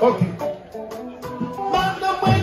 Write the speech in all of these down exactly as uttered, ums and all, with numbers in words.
Ok. Madanm mwen.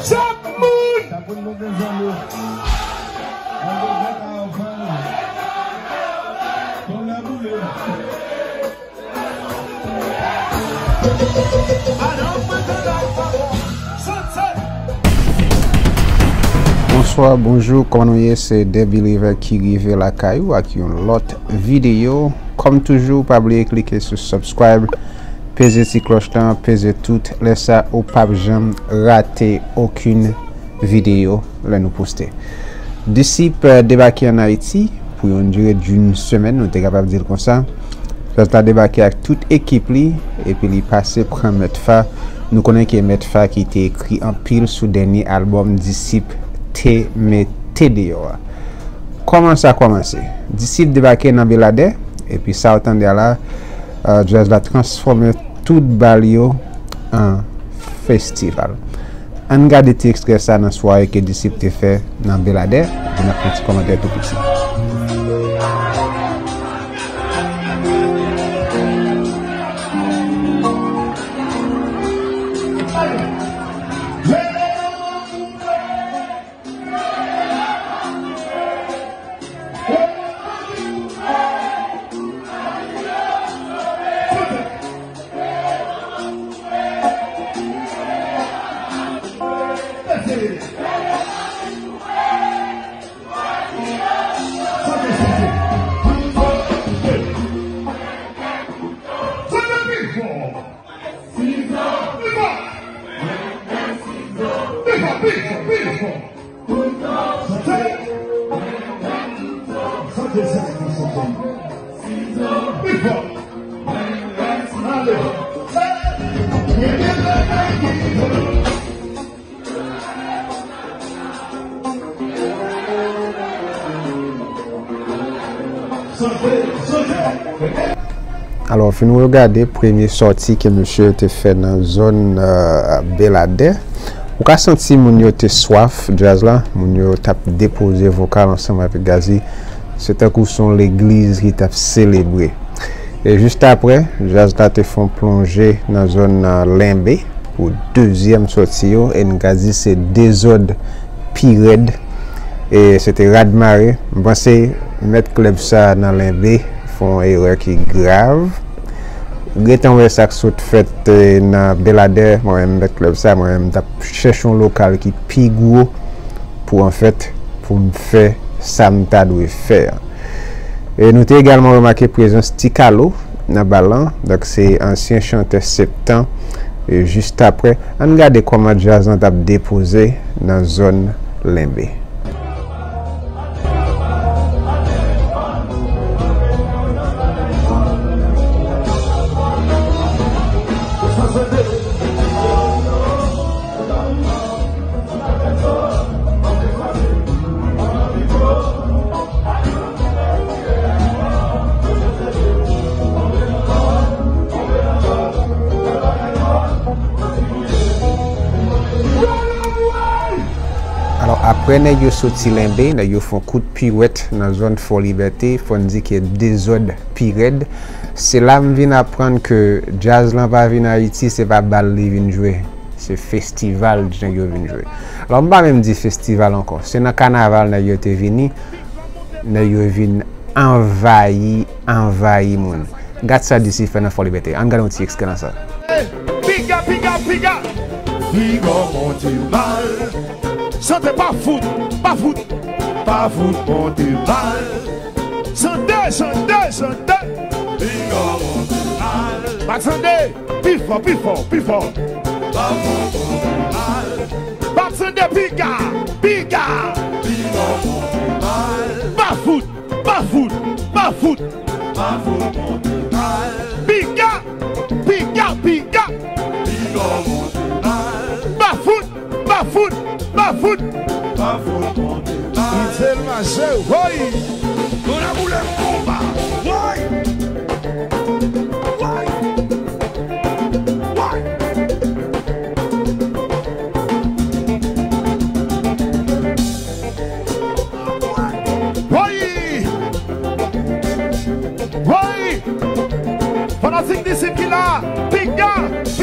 Chak moun. Chak moun nou gen zanmi. Mwen gen granpa anfan. Konn la boule. Bonswa, bonjou, kòman nou ye? Se The Believer ki rive lakay ou ak yon lòt videyo. Kòm toujou, pa bliye klike sou subscribe, peze ti klòch lan, peze tout. Lè sa, ou p ap janm rate okenn videyo lè nou poste. Disip, eh, debake ann Ayiti pou yon dire d'une semaine, nou te kapab di l konsa. Jazz la debake ak tout ekip li, epi li pase pran Mèt Fa. Nou konnen ke Mèt Fa ki te ekri anpil sou dènye albòm Disip te mete deyò a. Kòman sa kòmanse? Disip debake nan Beladè, epi sa w tande a la, eh, jazz la transfòme tout bal yo an festival. Ann gade ti ekstrè sa nan sware ke Disip te fè nan Beladè, epi n ap fè yon ti kòmantè tou piti. Alò, fin w gade premye sòti ke mesye yo te fè nan zòn, eh, Beladè. Ou ka santi moun yo te swaf djaz la, moun yo t ap depoze vokal ansanm avèk Gazzy. Se tankou se yon legliz ki t ap selebre. E jis apre, djaz la te fè yon plonje nan zòn, eh, Lenbe pou dezyèm sòti yo, e n ka di se dezòd pi rèd. E se te rad mare. M panse mèt klèb sa nan Lenbe fè yon erè ki grav. Gentan wè sa k sot fèt, eh, nan Beladè, mwen menm mèt klèb sa, mwen menm m t ap chèche yon lokal ki pi gwo pou, anfèt, pou m fè sa m ta dwe fè a. E nou te egalman remake prezans Ti Kalo nan bal lan, donk se ansyen chantè Septan. E jis apre, ann gade kòman djaz lan t ap depoze nan zòn Lenbe. Alò, apre nèg yo soti Lenbe, nèg yo fè yon kout piwèt nan zòn Fò Libète, fò n di ke dezòd pi rèd. Se la m vin aprann ke djaz lan pa vin Ayiti, se pa bal li vin jwe. Se festival nèg yo vin jwe. Alò, m pa menm di festival ankò. Se nan kanaval nèg yo te vini. Nèg yo vin anvayi, anvayi moun. Gad sa Disip fè nan Fò Libète. Ann gade yon ti ekstrè nan sa. Piga, piga, piga. Piga monte mal. Chante pa fout, pa fout. Pa fout monte mal. Chante, chante, chante. Piga monte mal. Pa chante. Pi fò, pi fò, pi fò. Bat sende piga, piga. Bafout, bafout, bafout. Piga, piga, piga. Bafout, bafout, bafout. Michel Mache, woy. Nou la boule konba, woy. Woy. Woy.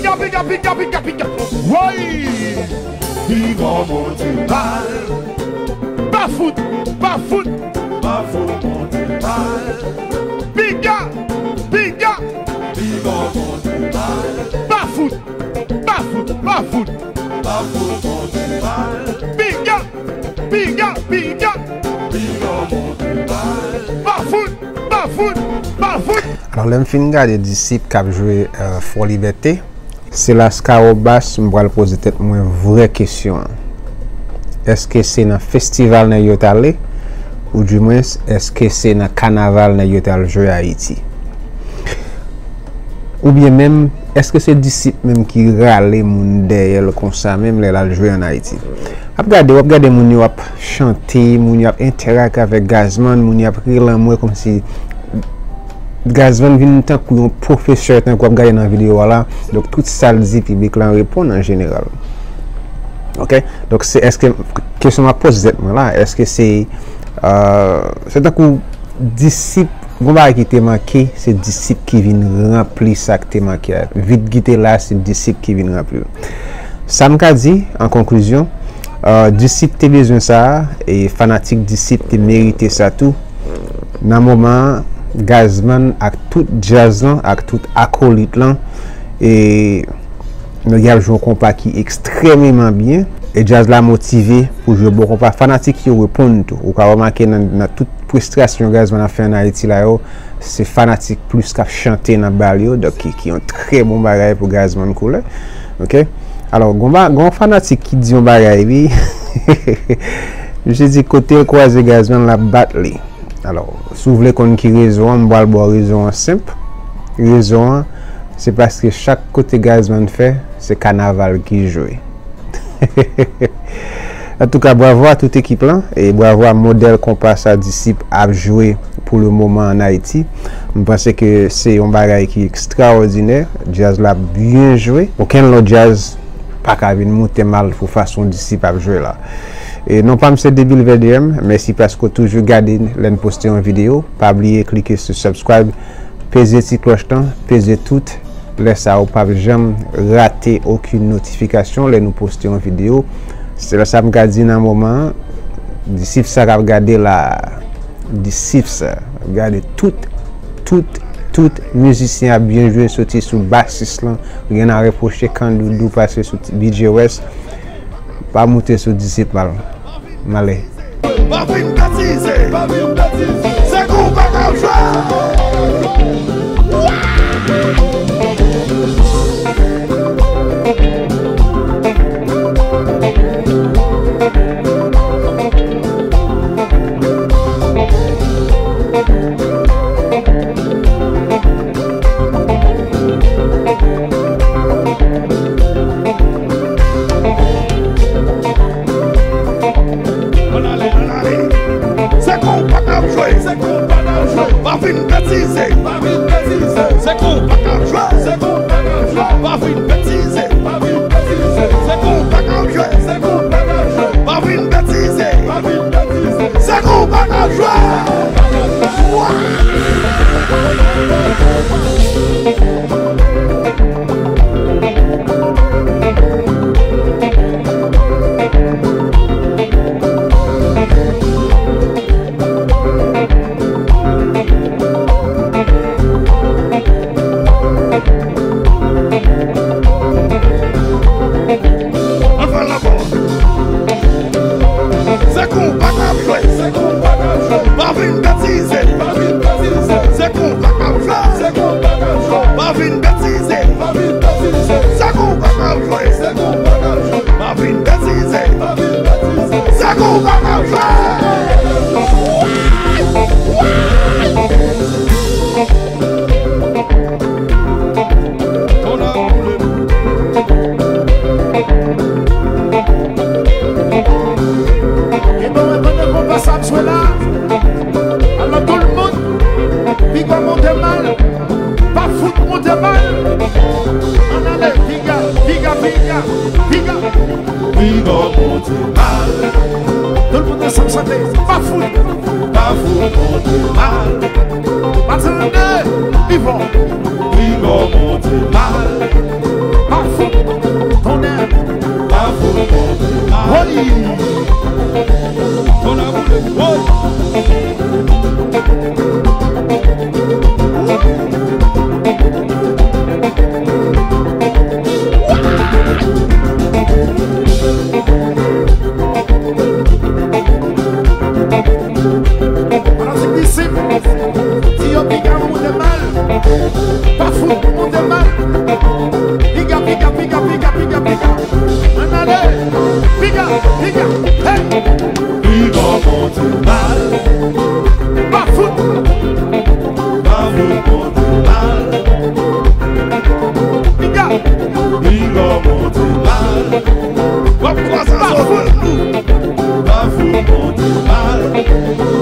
Piga, piga, piga, piga, piga. Woy! Piga monte mal. Pa fout, pa fout. Pa fout monte mal. Piga, piga. Piga monte mal. Pa fout, pa fout, pa fout. Pa fout monte mal. Piga, piga, piga. Piga monte mal. Pa fout, pa fout, pa fout. Alò, lè m fin gade Disip k ap jwe, euh, Fò Libète, se la Skawobas m pral poze tèt mwen vrè kesyon an. Èske se nan festival nèg yo t ale? Oudimwens, èske se nan kanaval nèg yo t al jwe Ayiti? Oubyen menm, èske se Disip menm ki rale moun dèyè l konsa menm lè l al jwe ann Ayiti? Ap gade, w ap gade moun yo ap chante, moun yo ap entèrak avèk Gazman, moun yo ap ri lanmou kòmsi Gazman vin tankou yon pwofesè, tankou w ap gade nan videyo a la. Donk, tout sa l di, piblik lan reponn an jeneral. Oke? Donk, se, èske, kesyon m ap poze tèt mwen la, èske se, euh, se tankou Disip, gon bagay ki te manke, se Disip ki vin ranpli sa k te manke a. Vid ki te la, se Disip ki vin ranpli l. Sa m ka di, an konklizyon, euh, Disip te bezwen sa a, e fanatik Disip te merite sa tou. Nan moman an, Gazman ak tout djaz lan, ak tout akolit lan, e nèg yo ap jwe yon konpa ki ekstrèmeman byen, e djaz la motive pou jwe bon konpa. Fanatik yo reponn tou. Ou ka remake nan, nan tout prestasyon Gazman ap fè ann Ayiti la yo, se fanatik plis k ap chante nan bal yo, donk ki, ki yon trè bon bagay pou Gazman Koulè. Oke? Alò, gon ba-, gon fanatik ki di yon bagay, wi. Misye di kote l kwaze Gazman, l ap bat li. Alò, si w vle konn ki rezon an, m pral ba w rezon an senp. Rezon an, se paske chak kote Gazman fè, se kanaval ki jwe. Antouka, bravo a tout ekip lan, e bravo a modèl konpa sa Disip ap jwe pou le moman ann Ayiti. M panse ke se yon bagay ki ekstraòdinè. Djaz la byen jwe. Okenn lòt djaz pa ka vin moute mal pou fason Disip ap jwe la. E non pa m se Debil V D M, mèsi paske w toujou gade lè n poste yon videyo. Pa bliye klike sou subscribe, peze ti klòch lan, peze tout. Lè sa a, ou p ap janm rate okenn notifikasyon lè nou poste yon videyo. Se sa m ka di nan moman an. Disip sa k ap gade la. Disip sa. Gade tout, tout, tout mizisyen ap byen jwe, soti sou basis lan. Ryen a repwoche, Kandoudou pase sou ti-, B J West. Pa moute sou Disip mal. M ale. Pa vin betize. Se konpa k ap jwe. Ann ale, ann ale. Se konpa k ap jwe. Se konpa k ap jwe. Pa vin betize. Pa vin betize. Se konpa k ap jwe. Se konpa k ap jwe. Pa vin betize. Pa vin betize. Se konpa k ap jwe. Se konpa k ap jwe. Pa vin betize. Pa vin betize. Se konpa k ap jwe. Ann fè l ankò. Se konpa k ap jwe. Se konpa k ap jwe. Pa vin betize. Pa vin betize. Se konpa k ap jwe. Se konpa k ap jwe. Pa vin betize. Pa vin betize. Se konpa k ap jwe. Se konpa k ap jwe. Pa vin betize. Pa vin betize. Se konpa k ap jwe. Ebyen, mwen pandan konpa sa ap jwe la. Alò, tout moun, piga monte mal. Pa fout monte mal. Ann ale, piga, piga, piga, piga. Piga monte mal. Tout moun ansanm chante. Pa fout. Pa fout monte mal. Pa tande. Pi fò. Piga monte mal. Pa Monte mal. W ap kwaze a sou nou. Pafou monte mal.